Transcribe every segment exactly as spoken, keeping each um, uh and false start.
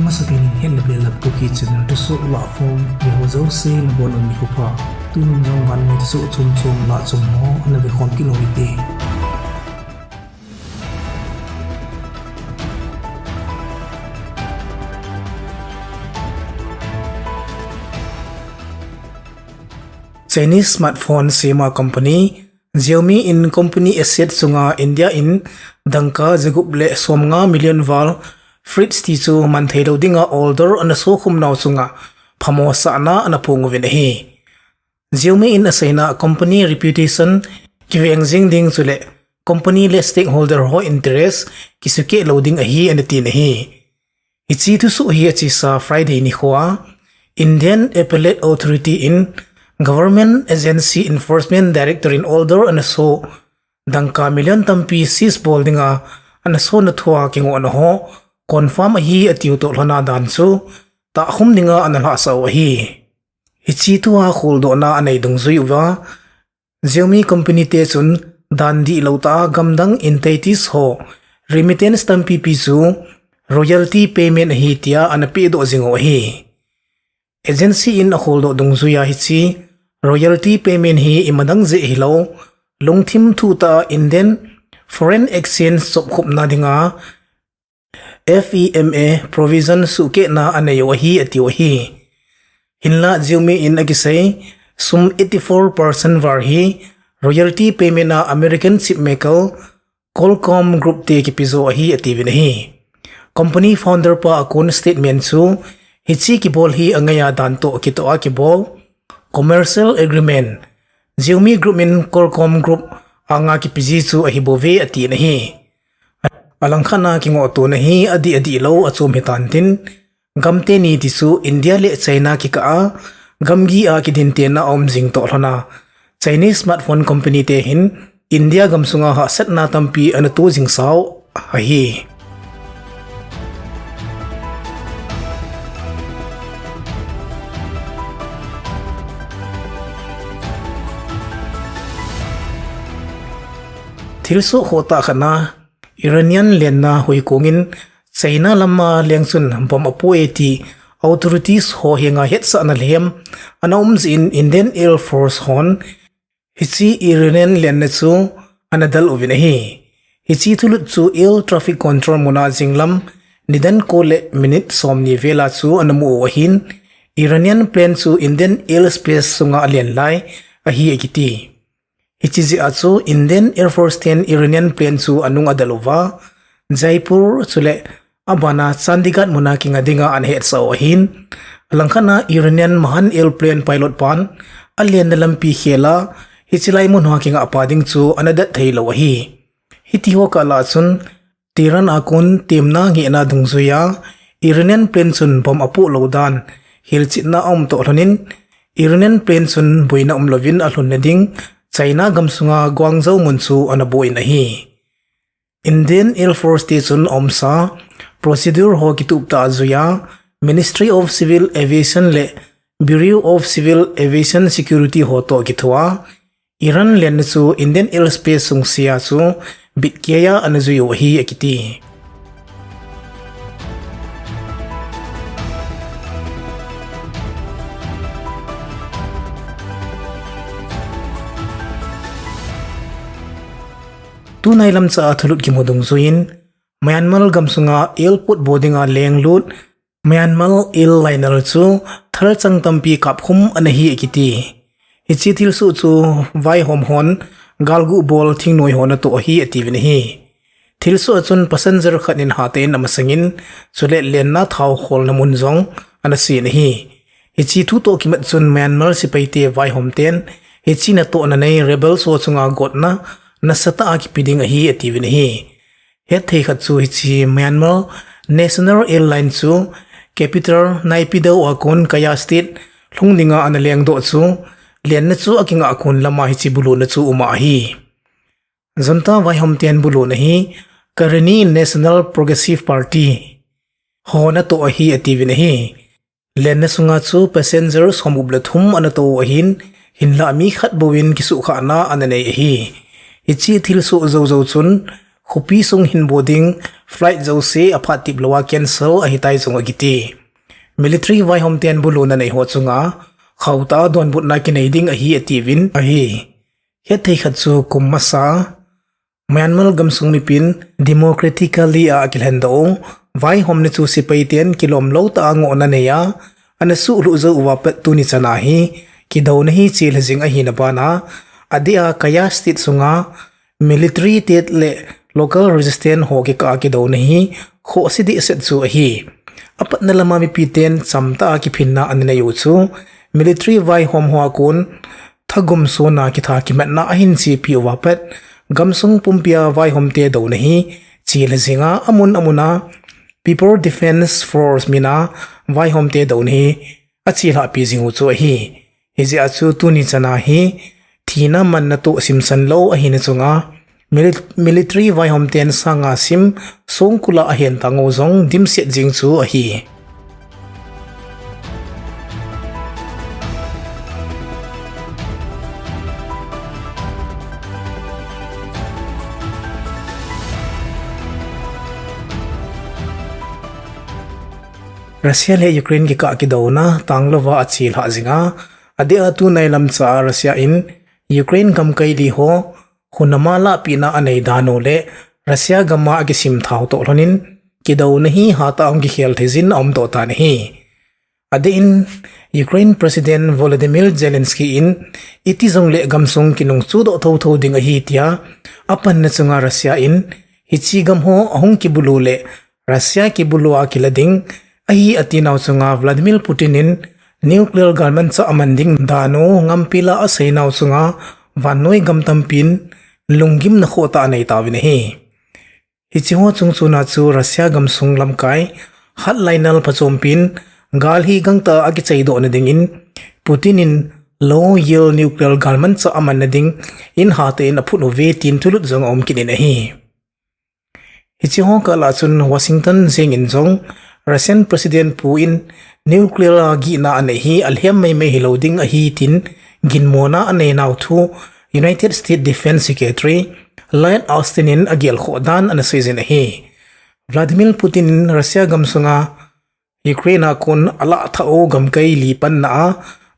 Masapen in Hetna Belap Kuki channel thusoh lahkhom, eiho jouse nabonun nikho pha. Tunin jong vannoi thusoh chomchom lahchom ho ana vekhom kit u hite. Chinese smartphone sema company Xiaomi in company asset sunga India in dangka jagup le somnga million val fridge tichu manthei lou dinga order ana sokhum nau chunga phamosahna ana phong uvin ahi. Xiaomi in aseina company reputation kiveng jing ding chule company le stakeholder ho interest kisukeh lou ding ahi ana tin ahi. Hiche thusoh hi achesa Friday nikhoa Indian Appellate Authority in Government Agency Enforcement Director in order ana so dangka million tampi seize bol dinga ana sona thua kingohna ho confirm ahi atiu toh lhona dan chu tahkhum dinga ana lhahsah u ahi. Hiche thua kholdohna anei dungjui uva Xiaomi company te chun dan dihlou tah a gamdang entities ho remittance tampipi chu royalty payment ahi tia ana pehdoh jing u ahi. Agency in akholdoh dungjuia hiche royalty payment hi imadang jeh hilou, lungthim thuhtah a Indian foreign exchange chopkhopna dinga F E M A provision suhkehna anei u ahi atiu ahi. Hinla Xiaomi in akisei sum eighty-four percent val hi royalty payment a American chipmaker Qualcomm Group te kipejo ahi atiuvin ahi. Company founder pa akon statement chu hiche kibol hi angaiya dan toh kitoh a kibol commercial agreement Xiaomi Group in Qualcomm Group anga kipeji chu ahibouve atin ahi. Alangkhat a kingohtona hi adih adihlou achom hitan tin, gamteni tichu India le China kikah a gamgi a kidintenna aum jing toh lhona Chinese smartphone company te hin India gamsunga hahsatna tampi ana to jingsa u ahi. Thilsoh khohtah khat a Iranian lenna huikong in China lama leng chun bomb apoh e ti authorities ho henga hetsahna lhem ana um jeh in Indian Air Force hon hiche Iranian lenna chu ana del uvin ahi. Hiche thulut chu air traffic control muna jinglam nidan ko le minute somni vela chu ana mu u ahin, Iranian plane chu Indian airspace sunga alen lai ahi akiti. Hiche jeh a chu Indian Air Force ten Iranian plane chu anung adel uva, Jaipur chule abana Chandigarh muna kinga dinga ana hetsah u ahin, alangkhat a Iranian Mahan airplane pilot pan alenna lampi khel a hiche lai mun hoa kingah pa ding chu ana det theilou ahi. Hitiho kah lah a chun Tehran a kon temna ngehna dungjuia Iranian plane chun bomb apoh lou dan hilchetna aum toh lhonin, Iranian plane chun boina umlouvin alhunna ding China gamsunga Guangzhou mun chu ana boh in ahi. Indian Air Force te chun aumsa procedure ho kitup tah a juiya Ministry of Civil Aviation le Bureau of Civil Aviation Security ho toh kithoa Iran lenna chu Indian airspace sungsea chu bitkeiya ana jui u ahi akiti. Tunai lamcha a thulut kimu dungjuiyin Myanmar gamsunga airport boarding a lenglut Myanmar airliner chu thalchang tampi kapkhum ana hi akiti. Hiche thilsoh chu vaihom hon galguh bol thingnoi ho natoh ahi atiuvin ahi. Thilsoh a chun passenger khat in hatah in amasangin, chule lenna thao kholna mun jong ana sen ahi. Hiche thu toh kimat chun Myanmar sepaite vaihom ten hiche natohna nei rebels ho chunga gotna nasatah a kipe ding ahi atiuvin ahi. Hetthei khat chu hiche Myanmar National Airline chu capital Naypyidaw a kon Kayah State lhung dinga ana lengdoh chu lenna chu akingah kon lama hiche buluna chu uma ahi. Junta vaihom ten buluna hi Karenni National Progressive Party ho natoh ahi atiuvin ahi. Lenna sunga chu passenger som gup le thum ana toh u ahin, hinlah mi khat bouvin kisuhkhahna ana nei ahi. Hiche thilsoh joujou chun khopi sung hin bo ding flight jouse aphat tip louva cancel ahitai jong akiti. Military vaihom ten buluna nei ho chunga khauta donbutna kinei ding ahi atiuvin ahi. Hethei khat chu kum masa Myanmar gamsung mipin democratically a akilhendoh u vaihomna chu sepai ten kilom lou tah a ngohna nei a, ana suhlhuh jou uva pat tuni chana hi kidouna hi chelha jing ahina bana, adeh a Kayah State sunga military te le local resistance ho kikah a kidouna hi khohse dehset chu ahi. Apatna lama mipi ten chamtah a kiphinna ana nei u chu military vaihom hoa kon thagum sona kitha kimatna ahin chepi uva pat, gamsung pumpia vaihomte douna hi chelha jinga amun amuna People Defence Force mina vaihomte douna hi achelhahpi jing u chu ahi. Hijeh a chu tuni chana hi thina manna toh simsan lou ahina chunga mili-, military vaihom ten sanga sim songkul a ahen tang u jong dimset jing chu ahi. Russia le Ukraine kikah kidouna tanglouva achelhah jinga, adeh a tunai lamcha a Russia in Ukraine gamkai li ho hunama lahpehna anei dan u le Russia gama akisim thao toh lhonin kidouna hi hatah a hung kikhel thei jin aumdoh tan ahi. Adeh in Ukraine President Volodymyr Zelensky in iti jongle gamsung kinung chudoh thotho ding ahi tia apanna chunga Russia in hiche gam ho ahung kibulu le Russia kibulu a kila ding ahi atinau chunga Vladimir Putin in nuclear galmanchah aman ding dan u ngampi la aseinau chunga vannoi gam tampin lunggimna khohtah anei tauvin ahi. Hiche ho chungchona chu Russia gamsung lamkai hardliner phachompin gal hi gangtah a kichaidohna dingin Putin in low yield nuclear galmanchah amanna dingin hatah in aphut uve tin thulut jong aum kit in ahi. Hiche ho kah lah chun Washington jengin jong Russian President pu in nuclear a gihna anei hi alhem maimai hilou ding ahi tin ginmona aneinau thu United States Defence Secretary Lloyd Austin in agelkhoh dan ana seijin ahi. Vladimir Putin in Russia gamsunga Ukraine a kon alah thah u gamkai li panna a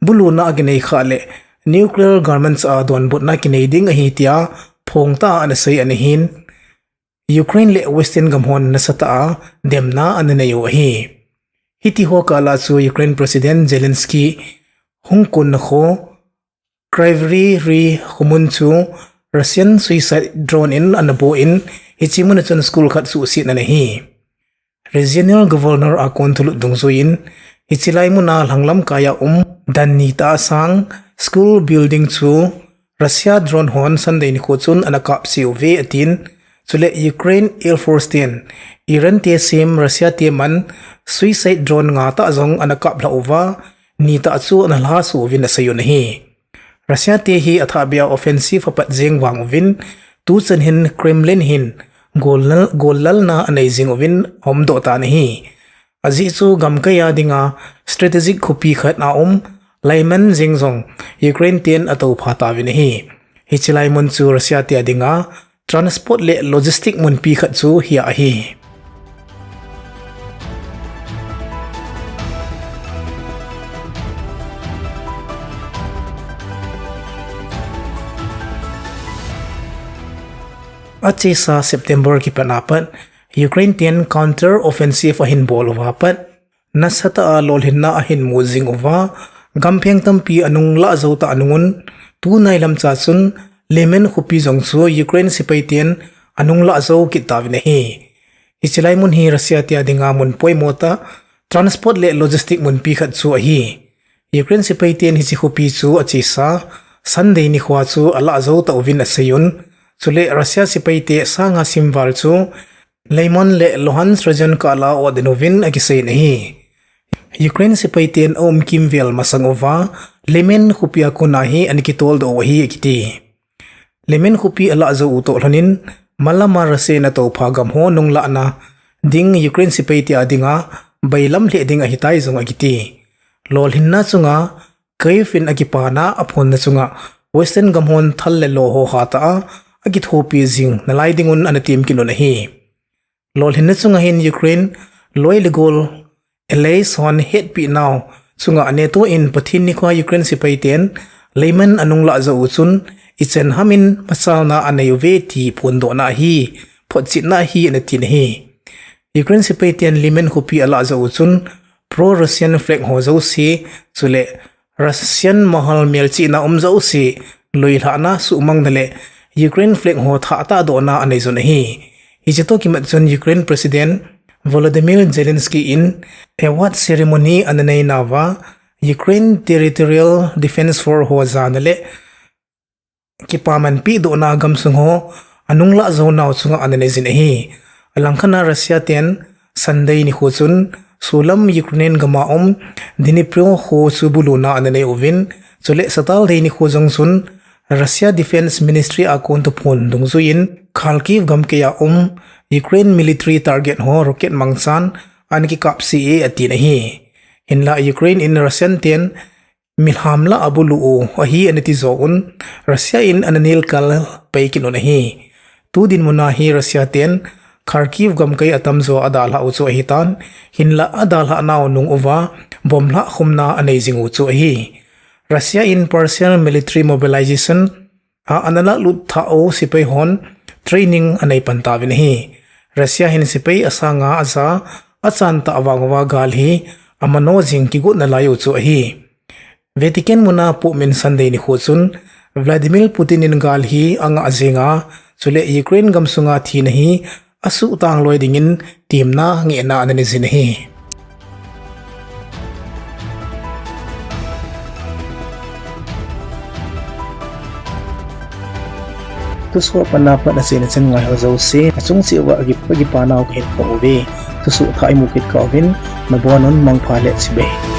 buluna akinei khah le nuclear galmanchah a donbutna kinei ding ahi tia phongtah a ana sei ana hin, Ukraine le Western gam hon nasatah a demna ana nei u ahi. Hiti ho kah lah chu Ukraine President Zelensky hung konna kho Kryvyi Rih khomun chu Russian suicide drone in ana bo in, hiche muna chun school khat suhsetna ana hi. Regional Governor a kon thulut dungjuiyin, hiche lai muna lhanglam kaiya um dan ni tah a sang school building chu Russia drone hon Sunday nikho chun ana kapse uve atin, chule Ukraine Air Force ten Iran te sem Russia te man suicide drone nga tah jong ana kaplhah uva, ni tah chu ana lhasuh uvin asei u ahi. Russia te hi athahbeh a offensive apat jeng vang uvin, tuchan hin Kremlin hin gollal-, gollalna anei jing uvin aumdoh tan ahi. Ajeh chu gamkai a dinga strategic khopi khat a um Lyman jeng jong Ukraine ten atoupha tauvin ahi. Hiche lai mun chu Russia te a dinga transport le logistic munpi khat chu hia ahi. Achesa September kipatna pat Ukraine ten counter offensive ahin bol uva pat nasatah a lolhinna ahin mu jing uva, gampheng tampi anung lah jou tah nungun, tunai lamcha chun Lyman khopi jong chu Ukraine sepai ten anung lah jou kit tauvin ahi. Hiche lai mun hi Russia te a dinga mun poimo tah, transport le logistic munpi khat chu ahi. Ukraine sepai ten hiche khopi chu achesa Sunday nikhoa chu alah jou tauvin aseiyun, chule Russia sepai te sanga simval chu Lyman le Luhansk region kah lah a ot den uvin akiseiyin ahi. Ukraine sepai ten aum kimvel masang uva, Lyman khopi a kona hi ana kitoldoh u ahi akiti. Lyman khopi alah jou u toh lhonin, malama Russia in atoupha gam ho nunglahna ding Ukraine sepai te a dinga bailam lheh ding ahitai jong akiti. Lolhinna chunga Kyiv in akipana aphonna chunga Western gam hon thal le lo ho hatah a akithopi jing nalai dingun ana tem kit un ahi. Lolhinna chunga hin Ukraine loi le gol allies hon hetpeh nau chunga NATO in Pathen nikho Ukraine sepai ten leiman anunglah jou u chun ichan hamin machalna anei uve ti phondohna ahi, photchetna ahi ana tin ahi. Ukraine sepai ten Lyman khopi alah jou u chun pro-Russian flag ho jouse chule Russian mahal melchihna um jouse loilhahna suhmangna le Ukraine flag ho thah tahdohna anei jun ahi. Hiche toh kimat chun Ukraine President Volodymyr Zelensky in award ceremony ana neinauva Ukraine Territorial Defense Force ho jana le kipaman pehdohna gamsung ho anunglah jou nau chunga ana nei jin ahi. Alangkhat a Russia ten Sunday nikho chun solam Ukraine gama um Dnipro kho chu buluna ana nei uvin, chule Saturday nikho jong chun Russia Defense Ministry a kon thuphon dungjuiyin Kharkiv gamkai a um Ukraine military target ho rocket mangchan ana kikapse e atin ahi. Hinla Ukraine in Russian ten milham lah a bulu u ahi ana ti joh un, Russia in ana nelkal pai kit un ahi. Tu dinmun a hi Russia ten Kharkiv gamkai atamjo adalhah u chu ahitan, hinla adalhah nau nung uva bomb lhahkhumna anei jing u chu ahi. Russia in partial military mobilization a ana lahlut thah u sepai hon training anei pan tauvin ahi. Russia hin sepai asanga aja achan tah vang uva gal hi amano jing kigot nalai u chu ahi. Vatican muna Pope in Sunday nikho chun Vladimir Putin in gal hi angah jenga, chule Ukraine gamsunga thina hi asuhtang loi dingin temna ngehna ana nei jin ahi. Thusoh a pat na pat achaina chan ngaiho jouse, achung cheh uva akipa, akipa nau kahin phong uve. Thusoh thah imu kit kah uvin, nabonun mangpha le chibai.